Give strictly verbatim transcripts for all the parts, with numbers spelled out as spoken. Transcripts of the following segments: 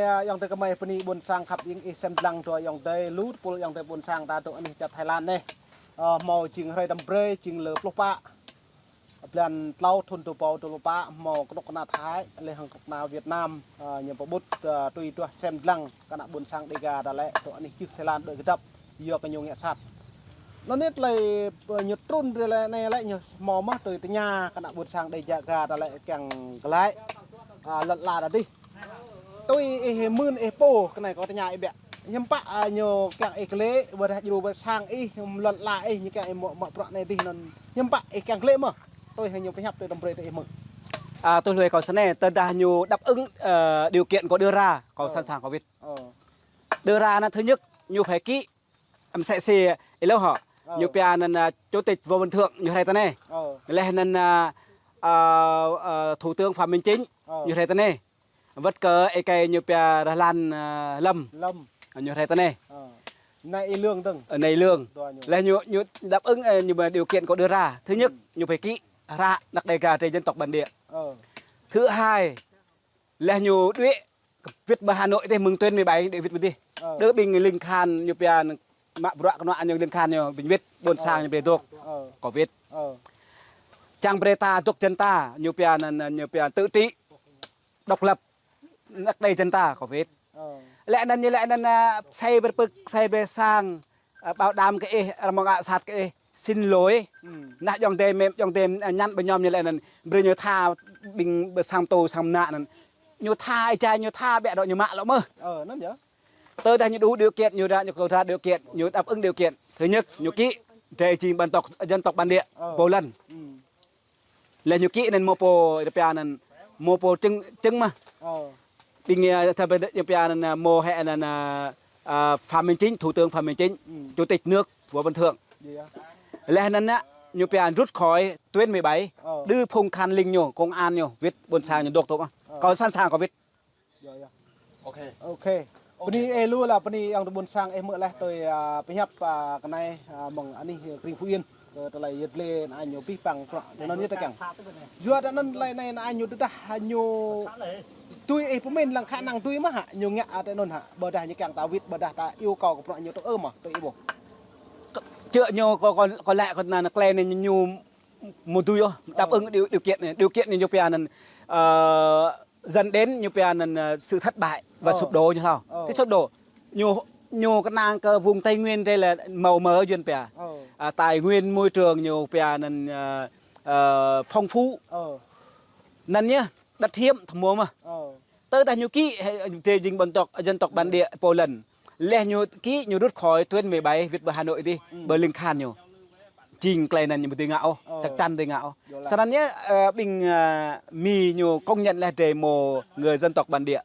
Ayŏng adơi gơmơi bơni ƀôn sang khăp ing ih sem lăng dua ayŏng adơi lu tơpul ayŏng adơi ƀôn sang ta dŏ anih čar Thái Lan anai. Ơ, hmâo jing hrơi tơm brơi, jing lơ pluh pă blan klâo thŭn dua rơbâo dua pluh pă, hmâo kơnuk kơna Thái, lĕ hăng kơnuk kơna Việt Nam, ơ, ñu pơƀut, ơ, tui duah sem lăng kơ ană ƀôn sang Đêga ta lĕ dŏ anih čih Thái Lan đuaĭ kơdŏp, yua kơ ñu ngă sat. Anŭn yơh tơlơi, ơ, ñu trŭn rai lĕ anai lĕ ñu hmâo mơ̆ tui tơña kơ ană ƀôn sang Đêga ta lĕ kiăng glaĭ, ơ, lŏn ala ta dih. Tui ih mưn ih pô kơ anai kâo tơña ih biă. Hiư̆m pă, ơ, ñu kiăng ih glaĭ, ƀôdah djru ƀôdah sang ih, lŏn ala ih, ñu kiăng ih mă, mă bruă anai dih anŭn. Hiư̆m pă ih kiăng glaĭ mơ̆? Tui hăng ñu pơhiăp tui tơm brơi tui ih mơ̆. À, tui hluê kâo sơnai, tơdah ñu đáp ứng, ơ, điều kiện kâo đưa ra, kâo sẵn sàng kâo wĭt. Ơ. Đưa ra anŭn thứ nhất, ñu phải ký, msĕ si, ih lŏ hŏ. Ơ. Ñu pia anŭn, ơ, Chủ tịch Võ Văn Thưởng, ñu rai tơ anai. Ơ. Lĕ anŭn, ơ, ơ, ơ, Thủ tướng Phạm Minh Chính, ơ, ñu rai tơ anai. Wơ̆t kơ ơi kơ ñu pia Rơlan, ơ, Lâm. Lâm. Ñu rai tơ anai. Ơ. Anai ih lương dơ̆ng. Ơ, anai lương. Dua ñu. Lĕ ñu, ñu đáp ứng, ơ, ñu điều kiện kâo đưa ra. Thứ nhất, ừ, ñu phải ký hră anăk Đêga drơi dân tộc bản địa. Ơ. Thứ hai, lĕ ñu đuaĭ wĭt ƀơi Hà Nội tih, mơ̆ng tuyến mười bảy đuaĭ wĭt ƀơi tih. Ơ. Đơ ƀing ling khan ñu pia mă bruă kơ anŭn ñu ling khan ñu ƀing wĭt ƀôn sang ñu brơi dŏ. Ơ. Kâo wĭt. Ơ. Čang brơi ta dŏ jăn ta, ñu pia anŭn, ñu pia tự trị, độc lập, anăk đơi jăn ta, kâo wĭt. Ơ. Lĕ anŭn ñu lĕ anŭn, ơ, sai brơi pơ̆k, sai brơi sang, ơ, bảo đảm kơ ih, rơmong ngă sat kơ ih, xin lỗi. Ừ. Nah, ayŏng adơi mơ̆n, ayŏng adơi, ơ, nhắn ƀơi ñu lĕ anŭn, brơi ñu tha ƀing ƀơi sang tù, sang mơnă anŭn. Ñu tha, ih jai ñu tha, biă dŏ ñu mă lŏ mơ̆. Ơ, anŭn yơh. Tơdah ñu đủ điều kiện, ñu ra, ñu kơ ra điều kiện, ñu đáp ứng điều kiện. Thứ nhất, ñu ký, drơi jing dân tộc, dân tộc bản địa, ơ, pô lăn. Ừ. Lĕ ñu ký anŭn hmâo pô, rơpia anŭn hmâo pô chứng, chứng mơ̆. Ơ. Ƀing, ơ, tha ƀing rơpia anŭn, ơ, hmâo hĕ anŭn, ơ, ơ, Phạm Minh Chính, Thủ tướng Phạm Minh Chính, ừ, Chủ tịch nước Võ Văn Thưởng. Iya. Lĕ anŭn anŭn, ñu pia rút khỏi tuyến mười bảy, ơ, đơ phung khan ling ñu, công an ñu, wĭt ƀôn sang ñu dŏ tŏ mơ̆. Ơ. Kâo sẵn sàng kâo wĭt. Iya, iya. Ôkê. Ôkê. Ôkê. Bơni ih lu lah, bơni ayŏng adơi ƀôn sang ih mơ̆ lĕ tui, ơ, pơhiăp, ơ, kơ anai, ơ, mơ̆ng anih, ơ, krĭng Phú Yên. Kơ tơlơi yơh lĕ anŭn ñu pih păng prăk. Tui anŭn yơh ta kiăng. Yua tui anŭn tơlơi anai anŭn ñu tơdah ñu tui ih pơmĭn lăng khả năng tui mơ̆ hă, ñu ngă, ơ, tui anŭn hă. Ƀôdah ñu kiăng ta wĭt, ƀôdah ta yêu cầu kơ prăk ñu tui ơ mơ̆, tui ih ƀôh. Čơ ñu kâo, kâo, kâo lĕ kâo anŭn klei anai ñu mơ̆ dưi ôh, đáp ứng điều, điều kiện anai, điều kiện anai ñu pia anŭn, ơ, dẫn đến ñu pia anŭn, ơ, sự thất bại và sụp đổ ñu hlâo. Ơ. Thế sụp đổ. Ñu, ñu kơnang kơ vùng Tây Nguyên drơi lĕ màu mỡ yuan pia. Ơ. À, tài nguyên môi trường ñu pia anŭn, ơ, ơ, phong phú. Ơ. Anŭn yơh, đất hiếm thơm mơ̆. Ơ. Tơdah ñu ký, hĕ, drơi jing dân tộc, dân tộc bản địa pô lăn. Lĕ ñu ký, ñu rút khỏi tuyến mười bảy wĭt ƀơi Hà Nội tih, ƀơi ling khan ñu. Jing klei anŭn ñu ƀu dưi ngă ôh, chắc chắn dưi ngă ôh. Sơnăn yơh, ơ, ƀing, ơ, Mi ñu công nhận lĕ drơi hmâo người dân tộc bản địa.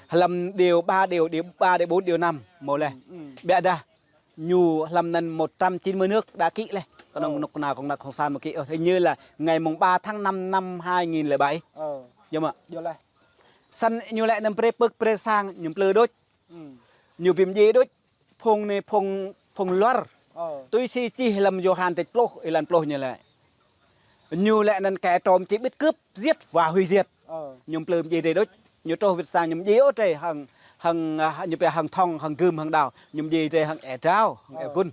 Hlăm điều ba, điều, điều ba, điều bốn, điều năm hmâo lĕ. Biă dah, ñu hlăm anŭn một trăm chín mươi nước đã ký lĕ. Kơnơ̆ng kơnuk kơna kông năk kông san hmâo ký. Ơ, hình như là ngày mùng ba tháng năm năm hai nghìn lẻ bảy. Yơh mơ̆? Săn ñu lĕ anŭn brơi pơ̆k brơi sang, ñu plư đôč. Ñu ƀĭm djai đôč, phung anai phung, phung luar. Tui si čih hlăm Yôhan črăn pluh, êlan pluh ñu lĕ. Ñu lĕ anŭn kẻ trộm chỉ biết cướp, giết và hủy diệt. Ñu plư djai drơi đôč. Ñu truh wĭt sang ñu djai ôh drơi hăng, hăng, ơ, ñu pia hăng thŏng, hăng gưm, hăng đao. Ñu djai drơi hăng ê drao, hăng ê gun.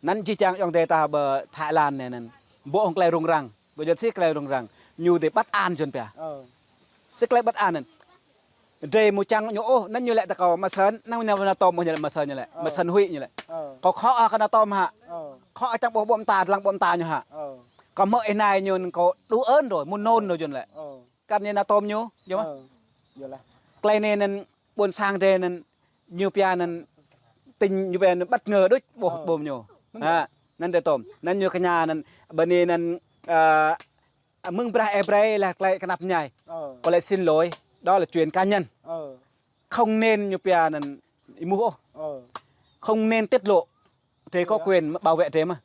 Anŭn jih jang ayŏng adơi ta ƀơi Thái Lan anai anŭn. Ƀô̆ hăng klei rŭng răng. Ƀô̆ jăn si klei rŭng răng. Ñu dêh bất an yuan pia. Si klei bất an anŭn. Drơi mơ̆ čang ñu ôh, anŭn ñu lĕ tơ kâo mă sơ̆n, anŭn ñu nao tơm ñu lĕ mă sơ̆n ñu lĕ. Mă sơ̆n huĭ ñu lĕ. Kâo khŏ ơ kơ nao tơm hă. Khŏ ơ čang ƀô̆ ƀô̆ mơta, lăng ƀô̆ mơta ñu hă. Kâo hmư̆ ih anai ñu kâo đủ ơn rồi, mơnôn rồi yuan lĕ. Kăn ñu nao tơm ñu, yơh mơ̆. Klei anai anŭn ƀôn sang drơi anŭn ñu pia anŭn tỉnh ñu pia anŭn bất ngờ đôč ƀô̆ ƀô̆ ñu. Hă, anŭn drơi tơm. Anŭn ñu kơ ñu anŭn, bơni anŭn, ơ, mơ̆ng brah ê brơi lĕ klei kơnăp mơñai. Kâo lĕ xin lỗi, đó là chuyện cá nhân. Không nên ñu pia anŭn ih mŭh ôh. Không nên tiết lộ. Drơi có quyền bảo vệ drơi mơ̆.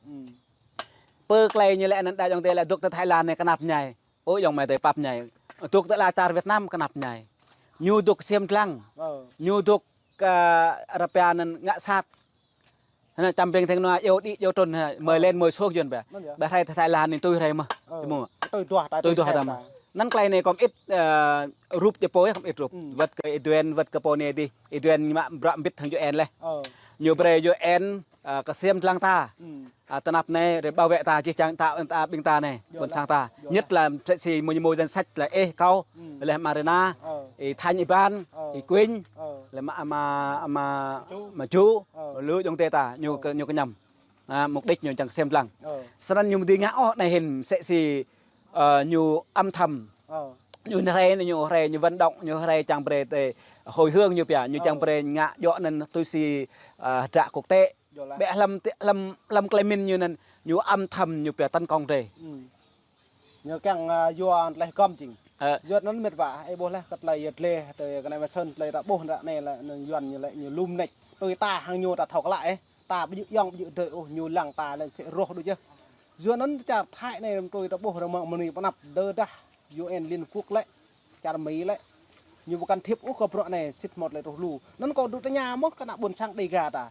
Pơ klei ñu lĕ anŭn đa ayŏng adơi lĕ dŏ tơ Thái Lan anai kơnăp mơñai. Ơ ayŏng amai adơi pap mơñai. Dŏ tơ ala čar Việt Nam kơnăp mơñai. Ñu dŏ ksiêm lăng. Ñu dŏ, ơ, rơpia anŭn ngă sat. Hơnă čăm ƀing theng nua iâu đĭ iâu trŭn hă, mơi len mơi sôk yuan pia. Ƀă hrơi tơ Thái Lan anai tui hrơi mơ̆. Tui duah ta mơ̆. Anŭn tơlơi anai kơ mơit, ơ, rup čơ pô yơh, kơ mơit rup. Wơ̆t kơ Y Duen, wơ̆t kơ pô anai dih. Y Duen ñu mă bruă mbĭt hăng U N laih. Ñu brơi U N, ơ, kơsem lăng ta. Ơ, tơnap anai, rai bảo vệ ta, jih jang ta, ta, ƀing ta anai, ƀôn sang ta. Nhất là msĕ si mơ̆ ñu mơ̆ danh sách là ih kâo, laih Marina, Y Thanh Y Ban, Y Quỳnh, laih mă, mă, mă, mă Ju, lu djŏng tê ta, ñu kơ, ñu kơ ñăm. Ơ, mục đích ñu čang kơsem lăng. Snăn ñu mơ̆ dưi ngă ôh, anai hĭn msĕ si, ơ, ñu âm thầm. Ñu hrơi, ñu hrơi, ñu vận động, ñu hrơi čang brơi tê hồi hương ñu pia, ñu čang brơi ngă djŏ anŭn tui si, ơ, hdră quốc tế. Ƀĕ hlăm, hlăm, hlăm tơlơi mĭn ñu anŭn, ñu âm thầm ñu pia tấn công drơi. Ñu kiăng, ơ, yua tơlơi gơ̆m jing. Yua anŭn mĕt wa, ih ƀuh laih kơ tơlơi yơh lĕ, tơlơi kơ anai mă sơn, tơlơi ta ƀuh ră anai lĕ, anŭn Yuan ñu lĕ, ñu lŭm nĕč. Tui ta hăng ñu ta thâo klă ĕh. Ta ƀu djơ̆ yŏng, ƀu djơ̆ dơi ôh, ñu lăng ta lĕ msĕ roh đôč yơh. Yua anŭn čar Thái anai, tui ta ƀuh rơmang mơni pơnăp, tơdah U N Liên Quốc lĕ, čar Mi lĕ, ñu ƀu can thiệp ôh kơ bruă anai, sĭt mơ̆t lĕ truh lu. Anŭn kâo dŏ tơña mơ̆ kơ ană ƀôn sang Đêga ta.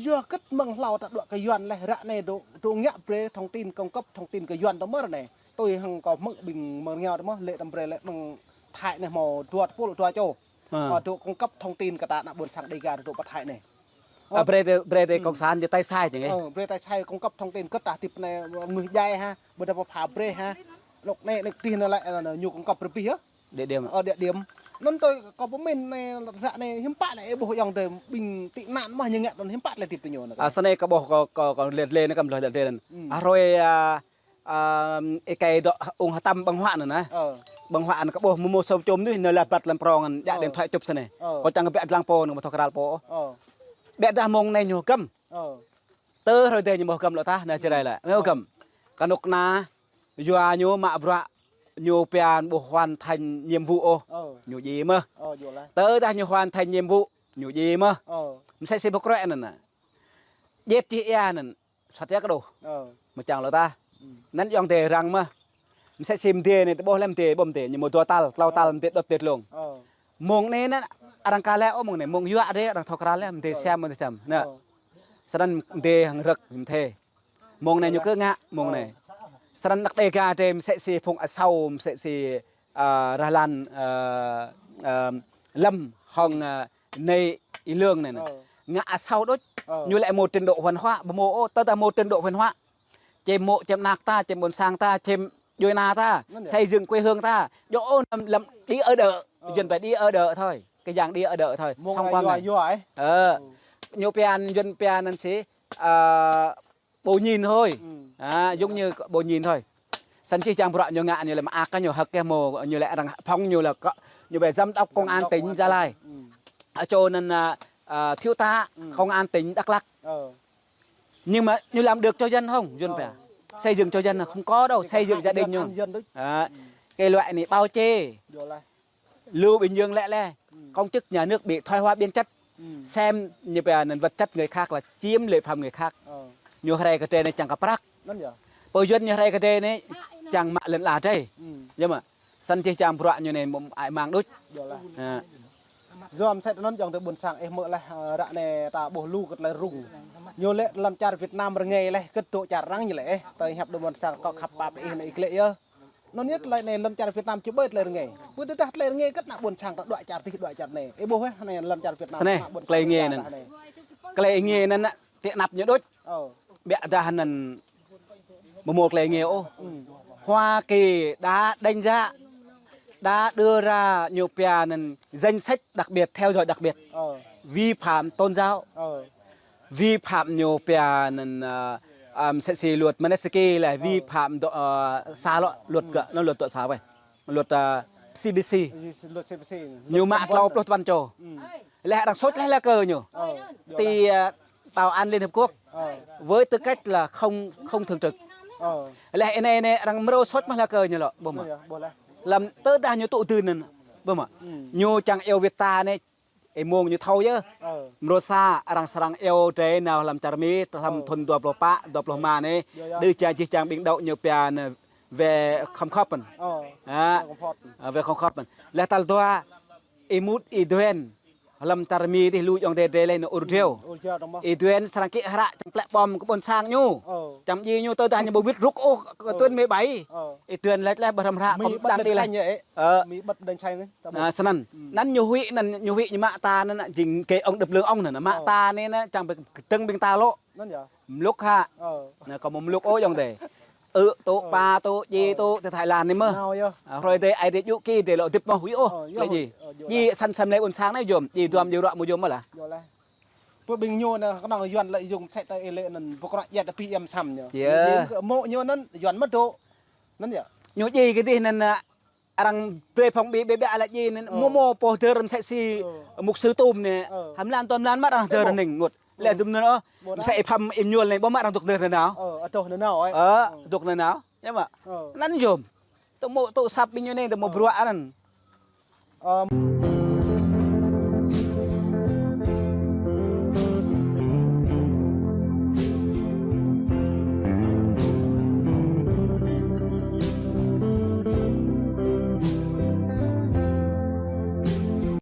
Yua hơget mơ̆ng hlâo ta đuaĭ kơ Yuan laih, ră anai dŏ, dŏ ngă brơi thông tin, cung cấp thông tin kơ Yuan ta mơ̆ ră anai. Tui hăng kâo hmư̆ ƀing mơ̆ng rơngiao ta mơ̆, lĕ ta brơi lĕ mơ̆ng Thái anai hmâo dua tơpul dua čô. Ơ, dŏ cung cấp thông tin kơ ta ană ƀôn sang Đêga dŏ pơ Thái anai. Ơ, brơi tê, brơi tê cộng sản jing tay sai jing ĕh. Ơ, brơi tay sai cung cấp thông tin kơ ta tip anai mơnuih djai ha, ƀôdah pơpha brơi ha. Anŏ anai, anŏ tih anai lĕ, ơ, ñu cung cấp brơi pih yơh. Địa điểm. Ơ, địa điểm. Anŭn tui kâo pơmĭn anai, ră anai hiư̆m pă lĕ ih ƀuh yŏng tê ƀing tị nạn mơ̆ ñu ngă anŭn hiư̆m pă lĕ tip tơ ñu anai. Ơ, snăn anai kâo ƀuh kâo, kâo, kâo lĕ, lĕ anai kâo ƀuh lĕ anŭn. Ơ, hrơi, ơ, Ơ, ih kơ dŏ ung hơtăm ƀơ̆ng huă anŭn nă. Ƀơ̆ng huă anŭn kơ ƀuh mơ̆ mơ̆ sôm čôm anŭn, anŭn lăp băt lăm prong anŭn, djă điện thoại chụp snăn. Kâo čang kơ ƀĕ lăng pô anŭn, ƀu thâo kral pô. Ƀĕ dah mơ̆ng anai ñu gơ̆m. Tơ hrơi dih ñu ƀu gơ̆m lŏ tah, anai Jrai lĕ. Ñu gơ̆m. Kơnuk kơna, yua ñu mă bruă, ñu pia ƀu hoàn thành nhiệm vụ ôh. Ñu djai mơ̆. Tơ dah ñu hoàn thành nhiệm vụ, ñu djai mơ̆. Msĕ si ƀu krĕ anŭn nă. Djĕt čih ia anŭn. Sat ia kơ đôč. Mơ̆ čang lŏ tah. Anŭn yŏng tê răng mơ̆. Msĕ si mdê anai, tơƀuh lĕ mdê, ƀu mdê, ñu mơ̆ dua tal, klâo tal, mdê đŏt tê tlông. Mơ̆ng anai anŭn, arăng ka lĕ ôh mơ̆ng anai, mơ̆ng yua dê, arăng thâo kral lĕ, mdê siam, mdê siam. Anŭn. Snăn mdê hăng rơ̆k, mdê. Mơ̆ng anai ñu kơ ngă, mơ̆ng anai. Snăn anăk Đêga dê, msĕ si phung asâo, msĕ si, ơ, rah lan, ơ, ơ, Lâm, hŏng, ơ, Nê Y Lương anai nă. Ngă asâo đôč. Ñu lĕ mơ̆ trình độ văn hóa, ƀu mơ̆ ôh, tơdah mơ̆ trình độ văn hóa. Čem mơ̆, čem anăk ta, čem ƀôn sang ta, čem djuai ana ta, xây dựng quê hương ta. Djŏ ôh lăm, lăm đi ở đợ, dân phải đi ở đợ thôi. Kơ yang đi ở đợ thôi. Song quang anai. Ơ. Ñu pia, dân pia anŭn si, ơ, bộ nhín thôi. Ơ, giống như bộ nhín thôi. Snăn jih jang bruă ñu ngă ñu lĕ mơak kơ ñu hơ̆k kơ mơ̆, ñu lĕ arăng phỏng ñu lĕ kơ, ñu ƀĕ giám đốc công an tỉnh Gia Lai. Ơ, čô anŭn, ơ, ơ, thiếu tá công an tỉnh Đắk Lắk. Nhưng mà ñu làm được cho dân không? Dân phải xây dựng cho dân là không có đâu, xây dựng gia đình ñu. Ơ, cái loại này bao che. Lu Bình Dương lĕ lĕ, công chức nhà nước bị thoái hóa biến chất. Xem như bây giờ nền vật chất người khác là chiếm lợi phẩm người khác. Ñu hrơi kơ drơi anai čang kơ prăk. Pô Yuan ñu hrơi kơ drơi anai čang mă lŏn ala drơi. Yơh mơ̆. Snăn jih jang bruă ñu anai mơ̆ ai mang đôč. Yơh mơ̆ sĕt anŭn yŏng tê ƀôn sang ih hmư̆ laih, ơ, ră anai ta ƀuh lu kơ tơlơi rŭng. Ñu lĕ lŏn čar Việt Nam rơngai laih, kơ dŏ čar arăng ñu lĕ ih. Tơl hiăp dŏ ƀôn sang kâo khăp pap ih anai ih klĕ yơh. Anŭn yơh tơlơi anai lŏn čar Việt Nam či ƀơi tơlơi rơngai. Ƀu tơdah tơlơi rơngai kơ ană ƀôn sang ta đuaĭ čar tih đuaĭ čar anai. Ih ƀuh ĕh, anai lŏn čar Việt Nam. Snăn, tơlơi rơngai anŭn. Tơlơi rơngai anŭn nă, tơnap ñu đôč. Ƀĕ dah anŭn mơ̆ mơ̆ tơlơi rơngai ôh. Hoa Kỳ đã đánh giá, đã đưa ra ñu pia anŭn danh sách đặc biệt, theo dõi đặc biệt. Vi phạm tôn giáo. Vi phạm ñu pia anŭn, ơ, ơ, msĕ si luật Magnitsky lĕ vi phạm dŏ, ơ, sa lŏ luật gơ̆, anŭn luật dŏ sa weh. Luật, ơ, C P C. Luật C P C. Ñu mă klâo pluh tơpăn čô. Lĕ arăng sốt lĕ lá cờ ñu. Ti, ơ, Tòa án Liên Hợp Quốc. Với tư cách là không, không thường trực. Lĕ anai anai arăng mrô sốt mă lá cờ ñu lŏ, ƀuh mơ̆. Lăm tơdah ñu tŭ dưn anŭn, ƀuh mơ̆. Ñu čang iâu wĭt ta anai, ih mơ̆ng ñu thâo yơh. Mrô sa, arăng srăng iâu drơi nao lăm čar Mi, lăm thŭn dua pluh pă, dua pluh rơma anai. Đơ čang jih čang ƀing đaŏ ñu pia anŭn wê khŏm khŏp anŭn. Ơ, wê khŏm khŏp anŭn. Lĕ tal dua, ih mŭt ih duen. Hlăm čar Mi tih lu ayŏng adơi drơi lĕ nao ur driâo. Ur driâo tơma. Ih Duên srăng kĭ hră čang plĕ ƀom kơ ƀôn sang ñu. Ơ. Čang djai ñu tơdah ñu ƀu wĭt rŭk ôh kơ Ơ. Tuan mơi ƀai. Ơ. Ih Duên laĭ laih ƀu hrăm hră Mi kơ ƀơ̆t đang đĭ laih. Ơ. Mi ƀơ̆t đơ̆ng sai anai. Tơma. Anai snăn. Anăn ñu huĭ anăn, ñu huĭ ñu mă ta anăn, jing kơ ŏng đơ̆p lưng ŏng anăn, mă ta anai anăn čang ƀu kơdơ̆ng ƀing ta lŏ. Anăn yơh. Mluk hă. Ơ. Anai kâo ƀu mluk ôh ayŏng adơi. Ơ, tŭ, ơ, pa tŭ, djai, ơ, tŭ, tơ Thái Lan anai mơ̆. Nao yơh. Ơ, hrơi adih ai tiê djŭ kơ drơi lŏ hơdip mơ̆ huĭ ôh. Ơ, yơh, lĕ djai. Ơ, djai. Djai săn sem lĕ ƀôn sang anai yom. Djai duam djai ruă mơ̆ yom mơ̆ lah. Yơh lah. Pơ ƀing ñu anai kơnơ̆ng Yuan lĕ yŭng sĕt ta ê lĕ anăn pơkră jĕ ta pi em sam ñu. Yơh. Ñu mơ̆ ñu anăn Yuan mơ̆ dŏ. Anăn yơh. Ñu djai kơ dih anăn, a, arăng brơi phŏng ƀiă ƀiă ƀiă lĕ djai anăn. Ơ. Mơ̆ mơ̆ pô dơr msĕ si, ơ, mục sư Tôm anai. Ơ. Hăm lan tôm lan mă arăng dơr anai ngot. Lĕ dum anăn ôh. Ơ. Msĕ ih phăm im ñuôl anai, ƀu mă arăng dŏ dơr nanao. Ơ, adôh nanao, ơ. Ơ, dŏ nanao. Yơh mă. Ơ. Anăn yom. Tơ mơ̆ tŭ sap ƀing ñu anai, tơ mơ̆ bruă anăn. Ơ.